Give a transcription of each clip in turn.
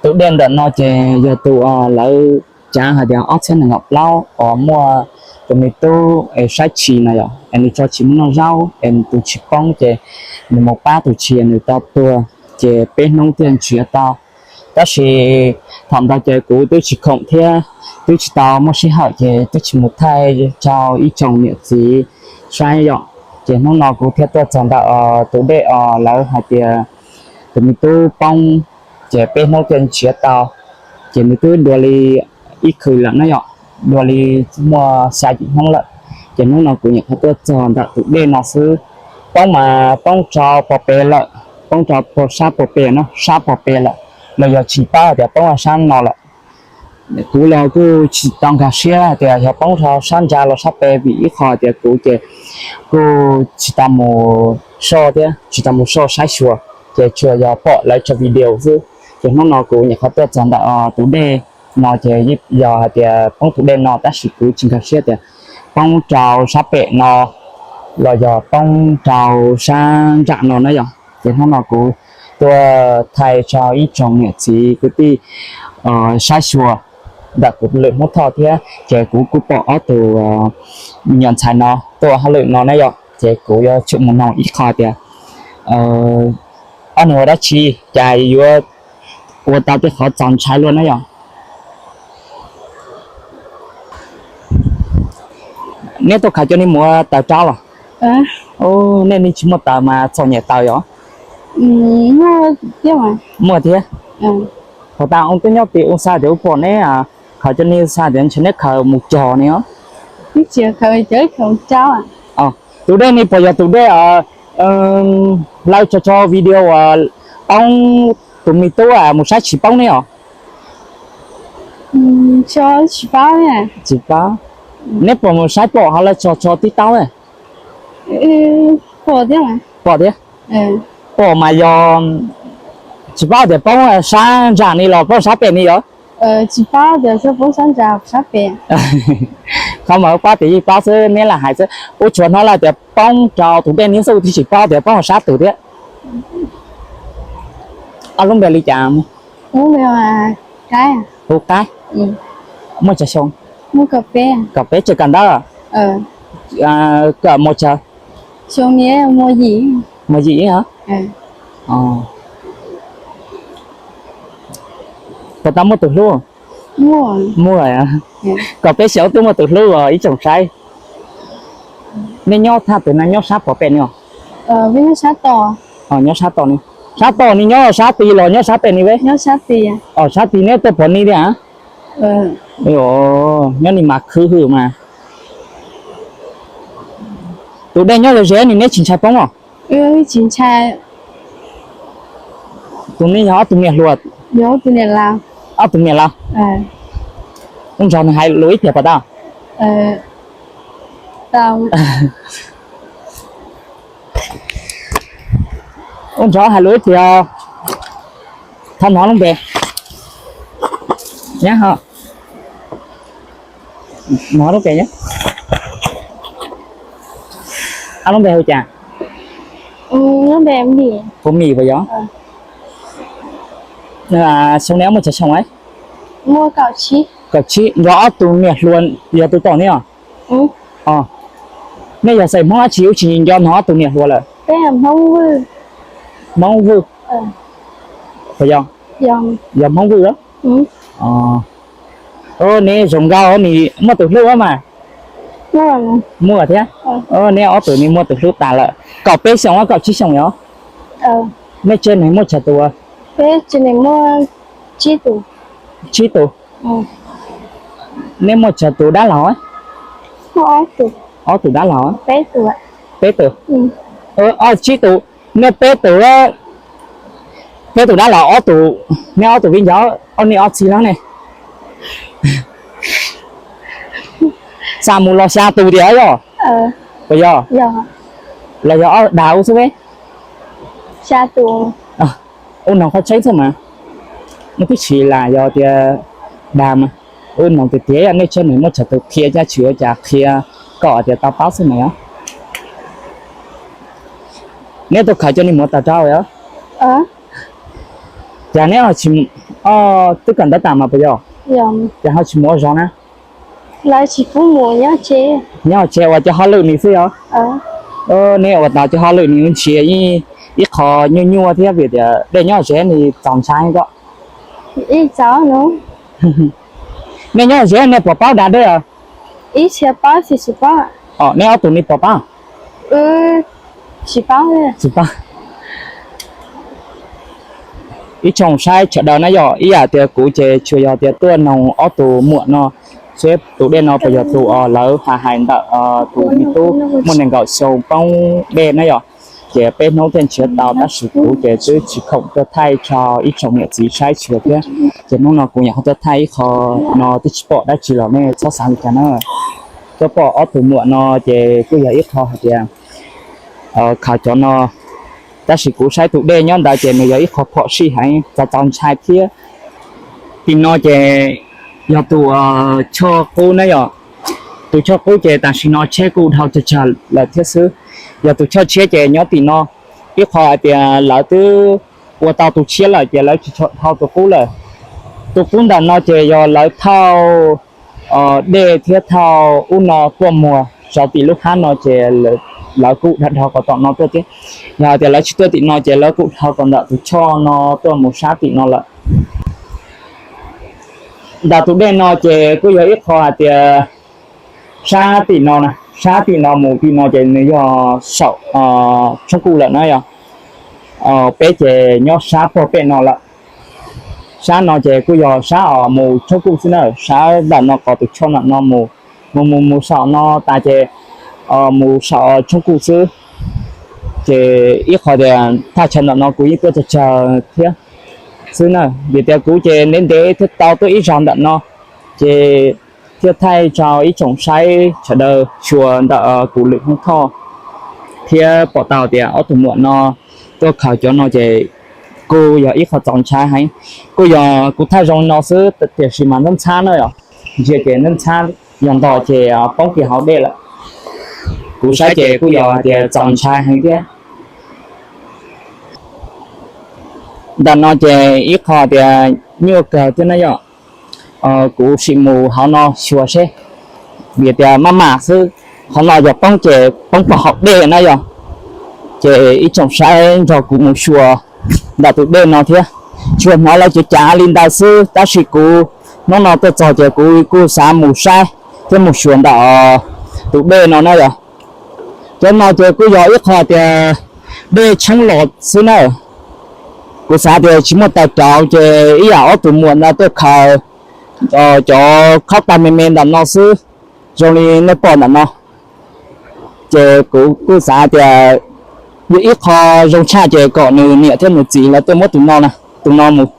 Tus dej ntawm no ces yog tus lawv cav hais tias ob txhiab nees nkaum plaub uas muaj tus me tub es saib tshis no yom, es nws tso tshis muaj noj zaub es nws tus tshis poob ces nws mus pab tus tshis nws tau tuag, ces peb hnub thiaj nrhiav tau. Tab sis thaum ntawd ces kuv twb tsis khoom thiab twb tsis tau muaj sij hawm ces twb tsis mus thaij rau ib tsoom niam txiv saib yom. Ces hnub no kuv thiaj tuaj txog ntawm tus dej os lawv hais tias tus me tub poob, ces peb hnub thiaj nrhiav tau. Ces nws twb dua li ib khw lawm na yom, dua li muaj xya yim hnub lawm. Ces hnub no kuv nyuam qhuav tuaj txog ntawm tus dej no xwb. Poob mas poob rau pos pes lawm, poob rau sab pos pes no, sab pos pes lawm, los yog tsis paub hais tias poob sab no lawm. Kuv los kuj tsis tau nkag siab hais tias yog poob rau sab ntsa los sab pes, vim ib qho tias kuv ces kuj tsis tau mus soj thiab tsis tau mus soj saib xyuas, ces tsuas yog pom lawv tso video xwb. Ces hnub no kuv nyuam qhuav tuaj txog ntawm tus dej no ces yog hais tias poob tus dej no tab sis kuv tsis nkag siab tias poob rau sab pem no los yog poob rau sab nram no na yom. Ces hnub no kuv tuaj thaij rau ib tsoom niam txiv kwv tij saib xyuas ntawm kuv lwm hnub thoj thiab ces kuv kuj pom ob tug me nyuam ntxhais no tuaj hauj lwm no na yom, ces kuv yuav tsum mus noog ib qho tias ob nws ua dab tsi cas yuav ua tau tej qhov txaus ntshai luaj na yom. Neb tuaj khaws cov niag muv taws rau los? Nej niag tsis muaj taws mas txom nyem taws yom? Muaj thiab. Thaum tas ub twb nyob tim ub xav tias ub pom neb khaws cov niag xav tias ntshe neb khaws mus cog ne os. Tus dej ne puas yog tus dej lawv tso tso video uas poob, tus me tub mus saib tshis poob ne os? Tsis paub. Neb puas mus saib pom ho lawv tso tso tib taub? Pom thiab. Pom mas yog tsis paub tias poob sab ntsag ni los poob sab pem ni yom? Qhov mas paub tias yeej paub xwb, neb lam hais xwb. Ua tsuav hnov lawv tias poob rau tus dej ni xwb, ua tib tsis paub tias poob sab twg thiab. Ob lub npe li cas? Hu Qaib. Muaj tsawg xyoo? Kaum peb tseem kawm ntawv? Kawm mus tsawg? Mus yim. Puas tau muaj tus hlub? Muaj. Kaum peb xyoos twb muaj tus hlub os ib tsoom saib. Nej nyob thaj twg na, nyob sab pem ni os? Nyob sab tod ni. Sab tod ni nyob sab tid los nyob sab pem ni? Sab tid. Neb tuaj pom ni thiab? Nyob ni mas khwv hwm mas. Tus dej nyob ze ze ni neb tsis ntshai poob os? Tus ne yog ob tug niam hluas? Ob tug niam laus. Ub, nrog nws hais lus ib pliag puas tau? Ub, nrog hais lus ib pliag. Thov hnov lub npe. Nyab ho. Hnov lub npe. Ob lub npe hu cas? Hu Mim puas yog? Xyoo ne muaj tsawg xyoo? Kaum tsib. Nrog ob tug niam hluas yog tus tom ne os? Nej yog xeem Hmoob dab tsi? Ub, tsis nco hnov ob tug niam hluas lawm. Hmoob Vwj. Puas yog? Yog Hmoob Vwj los? Neb zoo nkauj, neb muaj tus hlub mas. Muaj thiab. Neb ob tug ne muaj tus hlub tas lawm. Kaum peb xyoos, kaum tsib xyoos os? Nej tsev neeg muaj tsawg tus? Tsib tus. Neb muaj tsawg tus dab laug? Ob tus dab laug. Peb tus. Ob, tsib tus. Neb peb tus, peb tus dab laug ob tus, neb ob tus viv ncaus, ob niam ob txiv los ne? Xa mus los xya tus tiag yog? Puas yog? Los yog ob dag ub xwb? Ub, noog qhov tseeb xwb mas. Muaj tib si las yog tias dag mas. Ub, noog tiag tiag, nej tsev neeg muaj tsawg tus, qhia caj tsis ua cas, qhia kom tias tau paub xwb mas yog. Neb tuaj khaws cov niag muv taws rau os? Cas neb tsis, Twb kawm ntaub tas mas puas yog? Ces ho tsis mus ua zog na? Nyob tsev ua cov hauj lwm ni xwb yog? Nej ua tau cov hauj lwm ni ntsia ib qho nyuaj nyuaj thiab vim tias dej nyob ze ni txaus ntshai koj. Nej nyob ze nej puas paub da dej? Nej ob tug ni puas paub? Tsis paub. Ib tsoom saib sawv daws na yom, ib yam tias kuv ces tsuas yog tias tuaj noog ob tug muam no seb tus dej no puas yog tus lawv hais hais ntawm tus me tub muaj nees nkaum xyoo poob dej na yom. Ces peb hnub thiaj nrhiav tau tab sis kuv ces twb tsis khoom tuaj thaij rau ib tsoom niam txiv saib xyuas thiab. Ces hnub no kuv nyuam qhuav tuaj thaij ib qho no twb tsis pom dab tsi los nej txhob xav li cas na. Tuaj pom ob tug muam no ces kuj yog ib qho hais tias khaws cov no, tab sis kuv saib tus dej nyob ntawd ces nws yog ib qho phom sij heev txaus txaus ntshai thiab. Tim no ces yog tus choj qub na yom. Tus choj qub ces tam sim no tsheb kuj dhau tsawg tsawg lawm thiab xwb. Yog tus choj tshiab ces nyob tim no, ib qho hais tias lawv twb ua tau tus tshiab lawm ces lawv tsis tshua dhau tus qub lawm. Tus qub ntawm no ces yog lawv thauj dej thiab thauj ub no tuaj muag rau tim lub hab no ces lawv kuj dhau dhau kom tom no tuaj thiab. Yog hais tias lawv tsis tuaj tim no ces lawv kuj dhau kom ntawm tus choj no tuaj mus sab tim no lawm. Ntawm tus dej no ces kuj yog ib qho hais tias sab tim no, sab tim no mus tim no ces nws yog saum Tshoob Kuj lawm na yom. Peb ces nyob sab pog pem no lawm. Sab no ces kuj yog sab os mus Tshoob Kuj xwb na, sab ntawm no qhov tus choj ntawm no mus, mus mus mus saum no tas ces mus saum Tshoob Kuj xwb. Ces ib qho tias thaj chaw ntawm no kuv yeej tuaj tsawg tsawg thiab xwb na, vim tias kuv ces ntev ntev thiaj tau tuaj ib zaug ntawm no, ces thiaj thaij rau ib tsoom saib sawv daws xyuas ntawm kuv lwm hoob thoj thiab pom tau tias ob tug muam no tuaj khaws cov no ces kuj yog ib qho txaus ntshai heev. Kuj yog kuv thaij zoo no xwb tiam sis mas ntxhab ntxhab na yom, ntsia ces ntxhab ntxhab, yog ntog ces poob kiag hauv dej lawm. Kuv saib ces kuj yog hais tias txaus ntshai heev thiab. Ntawm no ces ib qho tias nyuaj kawg thiab na yom. Kuv sim mus hauv no xyuas seb, vim tias maj mam xwb, qhov no yog poob ces poob puag hauv dej na yom. Ces ib tsoom saib nrog kuv mus xyuas ntawm tus dej no thiab. Tsuas hnov lawv cav cav li ntawd xwb tab sis kuv hnub no tuaj txog ces kuv kuj xav mus saib thiab mus xyuas ntawm tus dej no na yom. Cov no ces kuj yog ib qho tias dej tshoob los xwb na. Kuv xav tias tsis muaj taws rauv ces ib yam ob tug muam ntawd tuaj khaws cov khob tag me me ntawm no xwb, zoo li nej pom ntawm no. Ces kuv kuj xav tias ib qho zoo tshaj ces kom nws niam thiab nws txiv lawv tuaj muab tus no, tus no mus,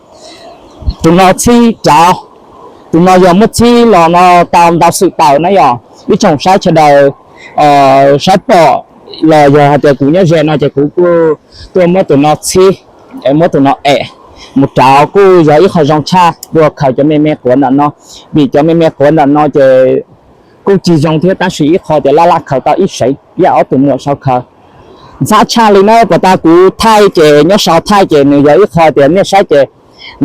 tus no txhib rauv. Tus no yog muab txhib los no tau ntau xwm tawm na yom. Ib tsoom saib sawv daws saib pom los yog hais tias kuv nyob ze no ces kuv kuj tuaj muab tus no txhib, muab tus no es mus rauv kuj yog ib qho zoo tshaj dua khaws cov me me quav ntawm no. Vim cov me me quav ntawm no ces kuj tsis zoo thiab tab sis ib qho tias laj laj khaws tau ib seev ib yam ob tug muam sau khaws. Ntxhab tshaj li na, puas tas kuv thaij ces nyob sau thaij ces nws yog ib qho tias nej saib ces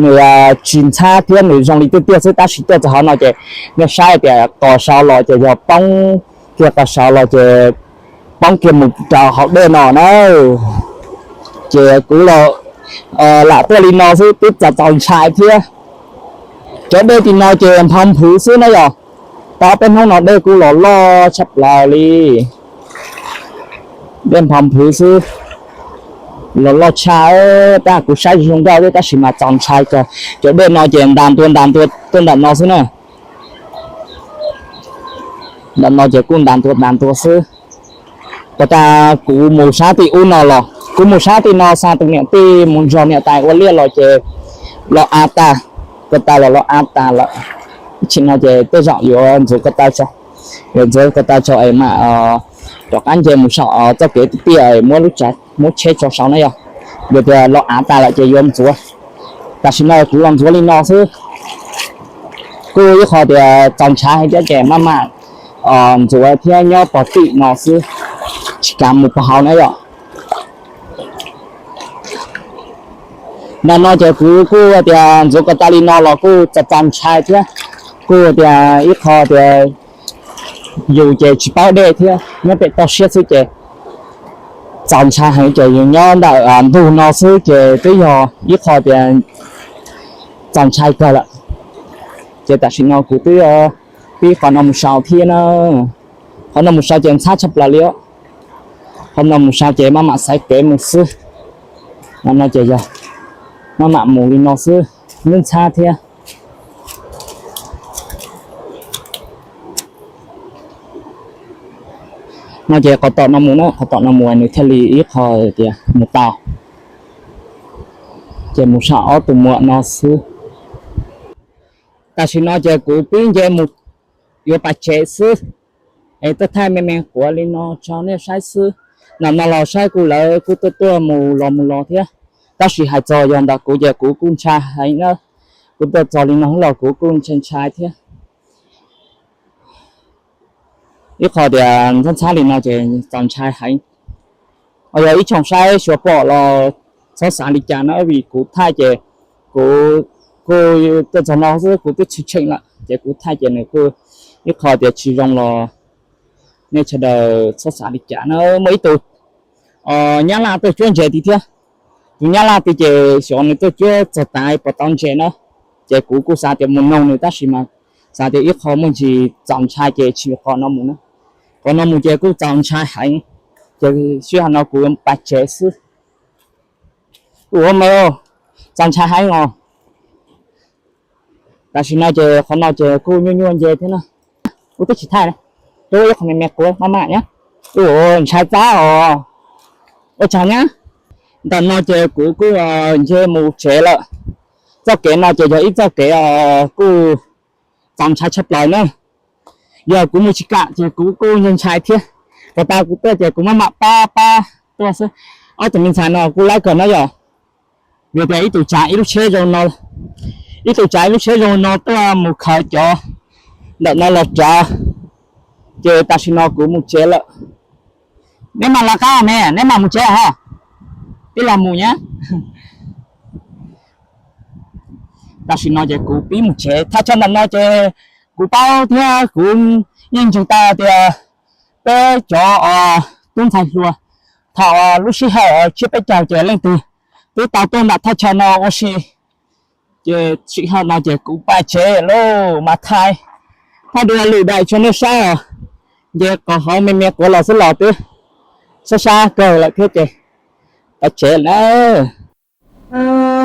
nws tsis ntxhab thiab nws zoo li tiag tiag xwb tab sis tuaj txog hauv no ces nej saib tias qos sau los ces yog poob kiag, qos sau los ces poob kiag mus rau hauv dej no na. Ces kuv los lam tuaj li no xwb twb txaus txaus ntshai thiab. Cov dej tim no ces nphau nphwv xwb na yom. Tau peb hnub no dej kuj los loj tshaj plaws li. Dej nphau nphwv xwb, los loj tshaj, tab kuv saib zoo nkauj thiab tab sis mas txaus ntshai kawg. Cov dej no ces ntas ntua ntas ntua tuaj ntawm no xwb na. Ntawm no ces kuj ntas ntua ntas ntua xwb. Puas tas kuv mus sab tim ub no los, kuv mus sab tim no xa tus niam tij mus nrog niam tais ua liaj los ces los av tas, ko taw los los av tas lawm. Ib chim no ces tej zaum yuav ntxuav ko taw tso, yuav ntxuav ko taw tso es mam rov qab nce mus saum txoj kev tiaj tiaj es muab lub tsheb tso saud na yom. Yog tias los av tas lawm ces yuav ntxuav. Tam sim no kuv los ntxuav li no xwb. Kuj ib qho tias txaus ntshai heev thiab ces maj mam ntxuav thiab nyob pog tim no xwb, tsis kam mus pog hauv na yom. Ntawm no ces kuv kuj tias ntxuav kom tau li no los kuj txaus txaus ntshai thiab, kuj tias ib qho tias yus ces tsis paub dej thiab nyob pem toj siab xwb ces txaus ntshai heev, ces yus nyob ntawm ntug no xwb ces twb yog ib qho tias txaus ntshai kawg lawm. Ces tam sim no kuv twb pib qhov no mus sau thiab na. Qhov no mus sau ces ntxhab tshaj plaws li os. Qhov no mus sau ces maj mam xaiv kev mus xwb. No ces yog maj mam mus li no xwb, ntxhab thiab. No ces qhov tom no mus na, qhov tom no mus nws thiaj li ib qho tias mus tau. Ces mus saum ob tus muam no xwb. Tam sim no ces kuv pib nce mus yuav pas tsev xwb, es tuaj thaij me me quav li no tso nej saib xwb. Ntawm no los saib kuj lawv kuj tuaj tuaj mus los mus los thiab, tab sis hais txog yog ntawm kuv ces kuv kuj ntshai heev na. Kuv tuaj txog li no los kuv kuj ntshai ntshai thiab. Ib qho tias ntxhab ntxhab li no ces txaus ntshai heev. Yog ib tsoom saib xyuas pom los txhob xav li cas na, vim kuv thaij ces kuv kuj tuaj txog no xwb kuv twb tshee tshee lawm ces kuv thaij ces nws kuj ib qho tias tsis zoo los nej sawv daws txhob xav li cas na. Muaj ib tug nyab laj tuaj cuab ntses tid thiab. Tus nyab laj tid ces xyov nws tuaj cuab txog tas puas tau ntses na, ces kuv kuj xav tias mus noog nws tab sis mas xav tias ib qho muaj ntsis txaus ntshai ces tsis qhov no mus na. Qhov no mus ces kuj txaus ntshai heev, ces sij hawm no kuv pas tsev xwb. Ua me, txaus ntshai heev os. Tam sim no ces qhov no ces kuj nyuaj nyuaj nce thiab na. Kuv twb tsis thaij, rub ib qho me me quav maj maj nyab. Ua ntshai txab os. Ua tsaug nyab. Ntawm no ces kuv kuj nce mus tsev lawm. Txoj kev no ces yog ib txoj kev kuj txaus ntshai tshaj plaws na. Yog kuv mus tsis kam ces kuv kuj ntshai ntshai thiab. Puas tas kuv tuaj ces kuv maj mam pab pab tuaj xwb. Ob tug me ntxhais no kuj laib kawg no yog vim tias ib tug tsav ib lub tsheb zoo no, ib tug tsav ib lub tsheb zoo no tuaj mus khaws cov ntawm no los tsav. Ces tam sim no kuv mus tsev lawm. Neb mam los qab me, neb mam mus tsev ho. Peb los mus nyab. Tam sim no ces kuv pib mus tsev. Thaj chaw ntawm no ces kuv paub thiab kuv yeej ntseeg tau tias peb cov tub ntxhais hluas thaum lub sij hawm tsiab peb caug ces leej twg twb tau tuaj nram thaj chaw no ua si. Ces sij hawm no ces kuv pais tsev lauj, mas thaij, thaij dua lwm daim tsua nej saib os. Nce qhov hauv me me quav los xwb los twb sab sab kawg lawm thiab ces pais tsev lawm na.